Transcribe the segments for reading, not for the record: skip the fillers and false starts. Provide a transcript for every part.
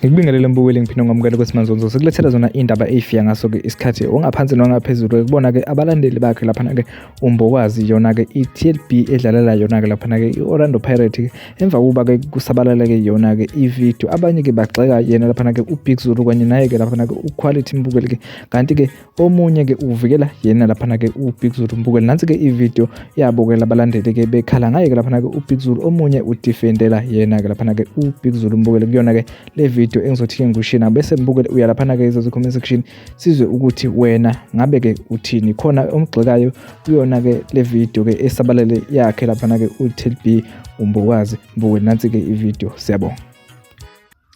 Ngikubingelele mbukeli ngiphinde ngamukele kweSimanzonzo sikulethela zona indaba eyifika ngaso-ke isikhathi ongaphansi nongaphezulu kubona-ke abalandeli bakhe laphana-ke uMbokazi yona-ke i-TLB edlalela yona-ke laphana-ke i-Orlando Pirate emva kokuba-ke kusabalaleke yona-ke ividiyo abanye-ke bagxeka yena laphana-ke uBig Zulu kanye naye-ke laphana-ke uQuality Mbukeli-ke kanti-ke omunye-ke uvikela yena laphana-ke uBig Zulu Mbukeli nansi-ke ividiyo yabo-ke labalandeli-ke bekhala ngaye-ke laphana-ke uBig Zulu omunye udifendela yena-ke laphana-ke uBig Zulu Mbukeli kuyona-ke le video engizothi-ke ngikushina bese mbukeli uya laphana-ke izozi comment section sizwe ukuthi wena ngabe-ke uthini khona omgxekayo kuyona-ke le video-ke esabalele yakhe laphana-ke uTLB uMbokazi mbukeli nansi-ke ividiyo siyabonga.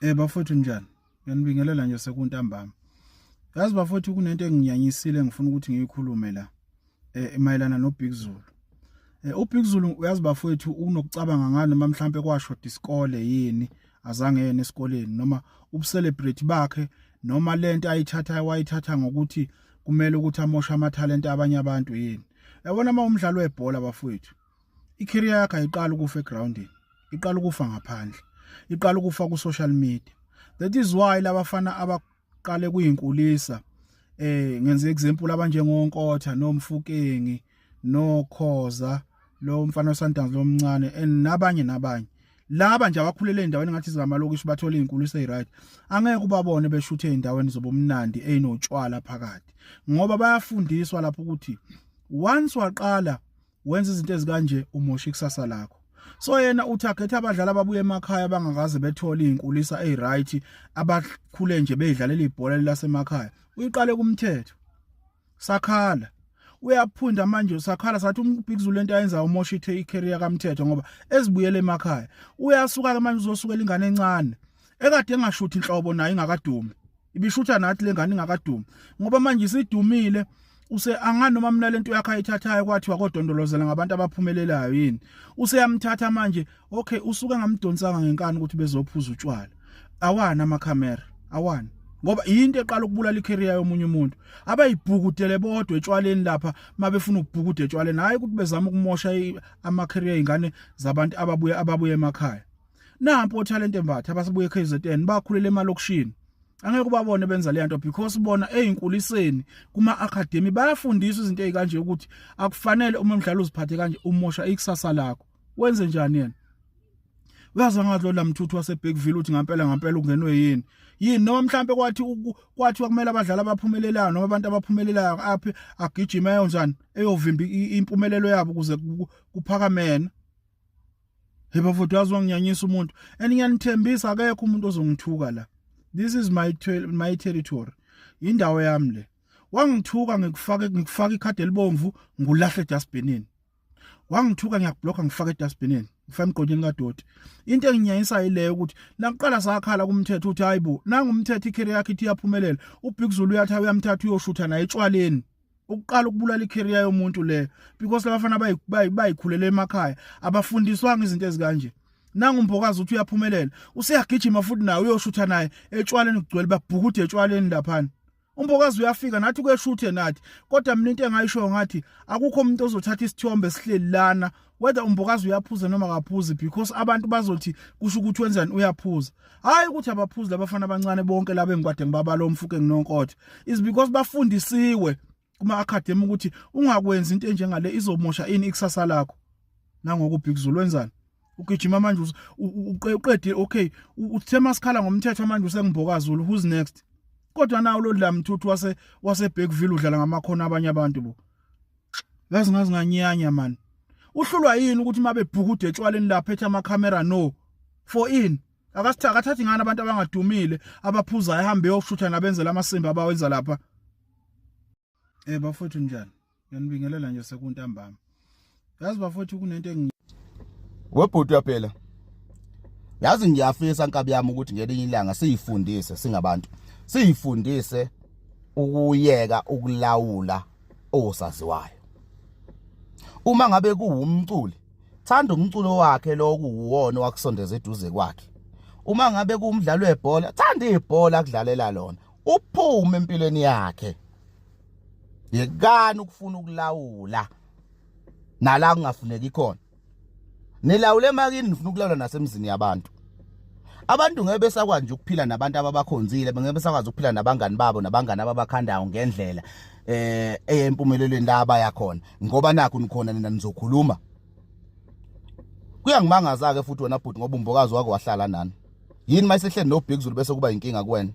Eh bafowethu njani? Ngiyanibingelela nje sekuntambama. Yazi bafowethu kunento enginyanyisile engifuna ukuthi ngiyikhulume la. Eh mayelana noBig Zulu. Eh uBig Zulu uyazi bafowethu unokucabanga ngani noma mhlambe kwashoda isikole yini azange yena esikoleni noma ubucelebrate bakhe noma lento ayithatha wayithatha ngokuthi kumele ukuthi amoshe amathalente abanye abantu yini. Yabona uma umdlalo webhola bafowethu icareer yakhe ayiqali ukufa egroundini iqala ukufa ngaphandle iqala ukufa ku social media that is why labafana abaqale kuyinkulisa eh ngenze example abanjengonkotha nomfukengi nokhoza lo mfana weSundowns lomncane and nabanye nabanye laba nje abakhulele endaweni ngathi zamalokishi bathola izinkuluso eziright angeke ubabone beshuthe ezindaweni zobumnandi ezinotshwala phakathi ngoba bayafundiswa lapho ukuthi once waqala wenza izinto ezikanje umosha ikusasa lakho so yena utarget abadlali ababuye emakhaya abangakaze bethole izinkulisa eziright abakhule nje bedlalela ibhola lasemakhaya uyiqale kumthetho sakhala uyaphunda manje usakhala sathi uBig Zulu lento ayenza umosha ithe icareer kaMthetho ngoba ezibuyele emakhaya uyasuka ke manje uzosukela ingane encane ekade engashuthi inhlobo nayo ingakadumi ibishutha nathi lengane ingakadumi ngoba manje isidumile use anganoma mina lento yakhe ayithathayo kwathiwa kodondolozela ngabantu abaphumelelayo yini useyamthatha manje okay usuke ngamdonsanga ngenkani ukuthi bezophuza utshwala awana amakhamera awana ngoba yinto eqala ukubulala icareer yomunye umuntu abayibhukudele bodwa etshwaleni lapha mabefuna ukubhukuda etshwaleni hayi ukuthi bezama ukumosha ama career ingane zabantu ababuya ababuya emakhaya nampo oTalente Mbatha abasibuye eKZN bakhulele emalokishini angeke ubabone benza le nto because bona ezinkuliseni kuma academy bayafundiswa izinto ezikanje ukuthi akufanele uma umdlalo uziphathe kanje umosha ikusasa lakho wenze njani yena uyazi ngathi lo lamthuthu waseBergville uthi ngampela ngampela ungenwe yini yini noma mhlambe kwathi kwathi kumele abadlali abaphumelelayo noma abantu abaphumelelayo aphi agijima eyonjani eyovimba impumelelo yabo ukuze kuphakame yena Hey bafowethu yazi wanginyanyisa umuntu and ngiyanithembisa akekho umuntu ozongithuka la this is my my territory indawo yami le wangithuka ngikufake ngikufaka ikhadi elibomvu ngulahle edustbinini wangithuka ngiyakublocker ngifaka edustbinini ngifaka emgqonyeni kadoti into enginyanyisayo ileyo ukuthi nakuqala sakhala kumthetho uthi hayibo nangu umthetho icareer yakhe ithi iyaphumelela uBig Zulu uyatha uyamthatha uyoshutha naye etshwaleni ukuqala ukubulala icareer yomuntu leyo because labafana bayikhulele emakhaya abafundiswanga izinto ezikanje nangu uMbokazi uthi uyaphumelela useyagijima futhi naye uyoshutha naye etshwaleni kugcwele babhukude etshwaleni laphana uMbokazi uyafika nathi kuyeshuthe nathi kodwa mina into engayisho ngathi akukho umuntu ozothatha isithombe sihleli lana whether uMbokazi uyaphuza noma akaphuzi because abantu bazothi kusho ukuthi wenzani uyaphuza hayi ukuthi abaphuzi labafana abancane bonke laba engikwade ngibabala omfuke nginonkotha is because bafundisiwe kuma academy ukuthi ungakwenzi into enjengale izomosha ini ikusasa lakho nangoku Big Zulu wenzani ugijima manje uqedile okay uthe masikhala ngomthetho manje usengiboka Zulu who's next kodwa nawo lo dlamthuthu wase wase Bergville udlala ngamakhono abanye abantu bo yazi ngazi nganyanya man uhlulwa yini ukuthi mabe bhukude etshwaleni lapha ethi ama camera no for in akasithatha akathathi ngani abantu abangadumile abaphuzayo ahambe yoshutha nabenzela amasimba abawenza lapha eh bafowethu njani ngiyanibingelela nje sekuntambama yazi bafowethu kunento engi webhuti uyaphela yazi ngiyafisa nkabi yami ukuthi ngelinye ilanga siyifundise singabantu siyifundise ukuyeka ukulawula osaziwayo uma ngabe kuwumculi thanda umculo wakhe lo kuwuwona wakusondeza eduze kwakhe Uma ngabe kuwumdlalo webhola, thanda ibhola akudlalela lona, uphume empilweni yakhe. Yekani ukufuna ukulawula nala kungafuneki khona. Nilawule emakini, nifuna ukulawula nasemzini yabantu. Abantu ngeke besakwazi nje ukuphila nabantu ababakhonzile, ngeke besakwazi ukuphila nabangani babo nabangani ababakhandayo ngendlela eyempumelelweni la abaya khona, ngoba nakho nikhona nina nizokhuluma. Kuyangimangaza ke futhi wena bhuti, ngoba uMbokazi wake wahlala nani. Yini mayisehleli no Big Zulu bese kuba inkinga kuwena?